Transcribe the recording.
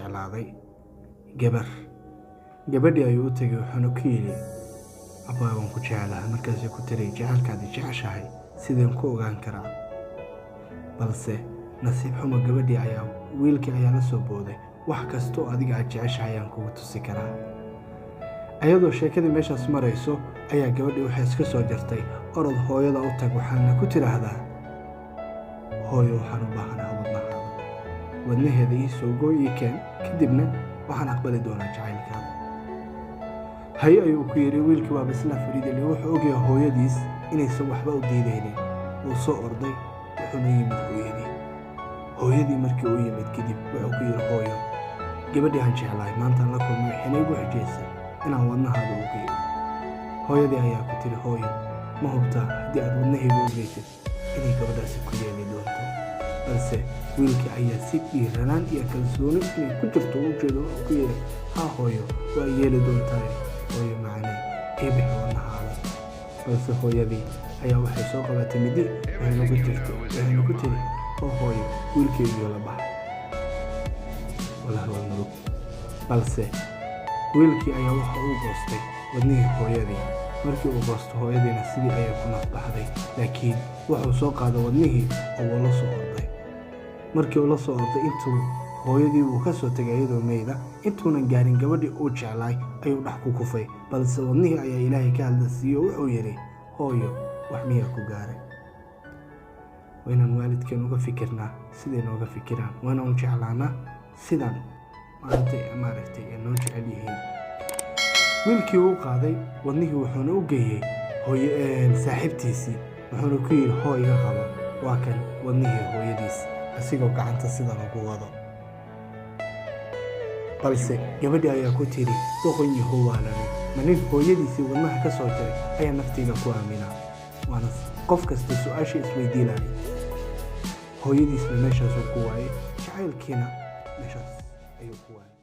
Jeclaaday gabar. Gabadhii ayuu u tegay, wuxuuna ku yidhi, "Abbaa, waan ku jeclahay." Markaasay ku tiri, "Jecelkaadii jeceshahay sideen ku ogaan karaa?" Balse nasiib xumo, gabadhii ayaa wiilkii ayaa la soo booday, "Wax kasta oo adiga aad jeceshahay ayaan kugu tusi karaa." Ayadoo sheekadii meeshaas marayso ayaa gabadhii waxay iska soo jartay, "Orod, hooyada u tag, waxaana ku tidhaahdaa, 'Hooyo, waxaan u baahanaha wadnahaada, wadnaheeda ii soo gooy, ii keen, kadibna waxaan aqbali doonaa jacaylkaada.'" "Haye," ayuu ku yidhi. Wiilkii waaba isla fariidali, wuxuu ogyahay hooyadiis inaysan waxba u diidaynin. Wuu soo orday, wuxuuna yimid hooyadii. Hooyadii markii uu yimid kadib, wuxuu ku yidhi, "Hooyo, gabadhii aan jeclahay maantaan la kulmay, waxayna igu xujaysay inaan wadnahaada u geeyo." Hooyadii ayaa ku tiri, "Hooyo, ma hubtaa haddii aad wadnahayga u geysid inay gabadhaasi ku yeeli doonto?" Balse wiilkii ayaa si dhiiranaan iyo kalsooni inay ku jirto u jeedo, wuxuu ku yidhi, "Haa hooyo, waa yeeli doontaa. Hooyo macanay, ii bixi wadnahaada." Balse hooyadii ayaa waxay soo qabatay midi, waxayna ku jirto, waxayna ku tiri, "Oo hooyo, wiilkeygiio la baxa." Walahi waa murug. Balse wiilkii ayaa waxa uu goostay wadnihii hooyadii. Markii uu goosto, hooyadiina sidii ayay ku nafbaxday, laakiin wuxuu soo qaaday wadnihii oo wuu la soo orday. Markii uu la soo orday, intuu hooyadii wuu ka soo tegay iyadoo meyda, intuunan gaarin gabadhii uu jeclaay ayuu dhex ku kufay. Balse wadnihii ayaa Ilaahay ka hadla siiyo, wuxuu yidhi, "Hooyo, wax miyaa ku gaaray?" Waa inaan waalidkeen uga fikirnaa siday nooga fikiraan, waa inaan u jeclaanaa sidaan maanta maaragtay ay noo jecel yihiin. Wiilkii wuu qaaday wadnihii, wuxuuna u geeyey hooy saaxiibtiisii, wuxuuna ku yidhi, "Hoo, iga qabo, waa kan wadnihii hooyadiis," asigoo gacanta sidan ugu wado. Balse gabadhii ayaa ku tiri, "Doqon yahow, waalane, ma nin hooyadiisii wadnaha ka soo jaray ayaa naftayda ku aaminaa?" Waana qof kasta su-aasha isweydiinaya. Hooyadiisna meeshaasuu ku waayay, jacaylkiina meeshaas ayuu ku waayay.